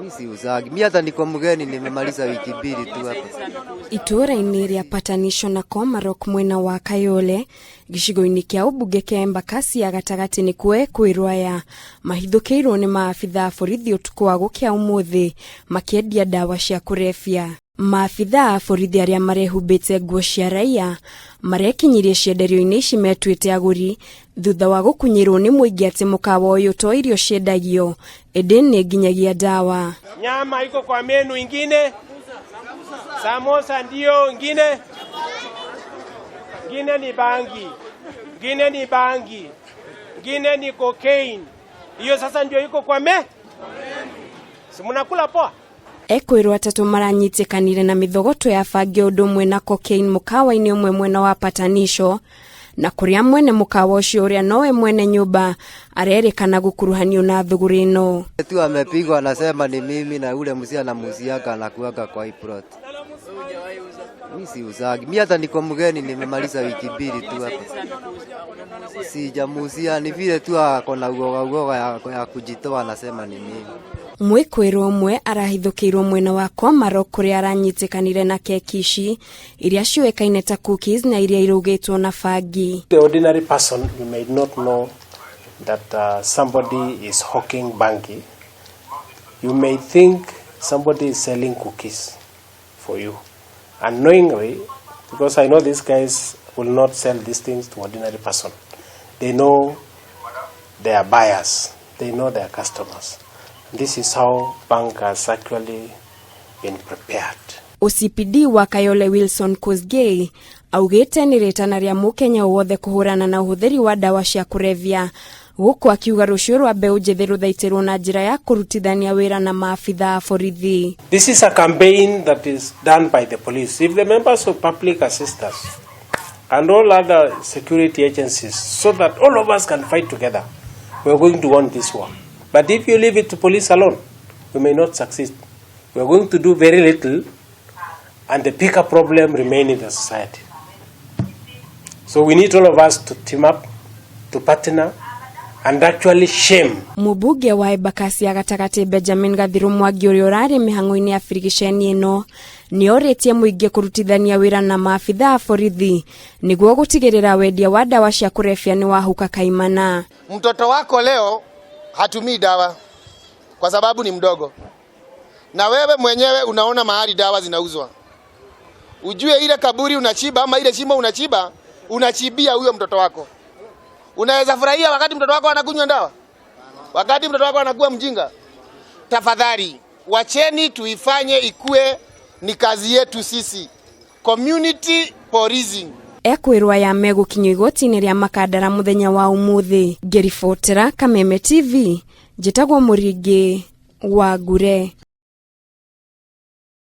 Mi siuzagi. Mi hata niko mgeni, nimemaliza wiki 2 tu hapa. Itũũra-inĩ rĩa Patanisho na Komarok mwena wa Kayole gĩcigo-inĩ kĩa ũmbunge kĩa Embakasi ya gatagatĩ nĩkuo ekwĩrwo aya mahithũkĩirwo nĩ maabitha a borithi ũtukũ wa gũkĩa ũmũthĩ makĩendia ndawa cia kũrebia. Maabitha a borithi arĩa marehumbĩte nguo cia raia marekinyirie cienderio-inĩ ici metuĩte agũri thutha wa gũkunyĩrwo nĩ mũingĩ atĩ mũkawa ũyũ to irio ciendagio ĩndĩ nĩ nginyagia ndawa. Nyama iko kwa menu ingine, samosa ndio ingine, ingine ni bangi, ingine ni bangi, ingine ni cocaine. Hiyo sasa ndio iko kwa me, si mnakula poa. Ekwĩrwo atatũ maranyitĩkanire na mĩthogoto ya bangi ũndũ ũmwe na cocaine mũkawa-inĩ ũmwe mwena wa Patanisho na kũrĩa mwene mũkawa ũcio ũrĩa nowe mwene nyũmba arerĩkana gũkuruhanio na thũgũrĩ ĩno. Tu amepigwa anasema ni mimi na ule mzee anamuuziaga anakuaga kwa hii plot. Mi siuzagi. Mi hata niko mgeni, nimemaliza wiki 2 tu hapa. Sijamuuzia, ni vile tu ako na uoga uoga ya kujitoa anasema ni mimi. Mwĩkwĩrwo ũmwe arahithũkĩirwo mwena wa Komarok kũrĩa aranyitĩkanire na keki ici iria ciũĩkaine ta cookies na iria irugĩtwo na bangi. The ordinary person, you may not know that somebody is hawking bangi. You may think somebody is selling cookies for you. Unknowingly, because I know these guys will not sell these things to ordinary person. They know their buyers, they know their customers. This is how bhang has actually been prepared. OCPD wa Kayole Wilson Kosgei augĩte nĩ rĩtana rĩa mũkenya o wothe kũhũrana na ũhũthĩri wa ndawa cia kũrebia gũkũ akiuga rũciũ rwa mbeũ njĩthĩ rũthaitĩrwo na njĩra ya kũrutithania wĩra na maabitha a borithi. This is a campaign that is done by the police. If the members of public assist us and all other security agencies so that all of us can fight together, we are going to win this war. But if you leave it to police alone, we may not succeed. We are going to do very little and the bigger problem remain in the society. So we need all of us to team up, to partner, and actually shame Mũmbunge wa Embakasi ya gatagatĩ Benjamin Gathiru Mwangi ũrĩa ũrarĩ mĩhang'o-inĩ ya birigiceni ĩno nĩorĩtie mũingĩ kũrutithania wĩra na maabitha a borithi nĩguo gũtigĩrĩra wendia wa ndawa cia kũrebia nĩ wahuka kaimana. Mtoto wako leo hatumii dawa kwa sababu ni mdogo, na wewe mwenyewe unaona mahali dawa zinauzwa, ujue ile kaburi unachimba ama ile shimo unachimba, unachimbia huyo mtoto wako. Unaweza furahia wakati mtoto wako anakunywa dawa, wakati mtoto wako anakuwa mjinga? Tafadhali wacheni tuifanye ikue ni kazi yetu sisi, community policing. Ekwĩrwo aya megũkinyio igoti-inĩ rĩa Makandara mũthenya wa ũmũthĩ. Ngĩribotera Kameme TV, njĩtagwo Mũringĩ wa Ngure.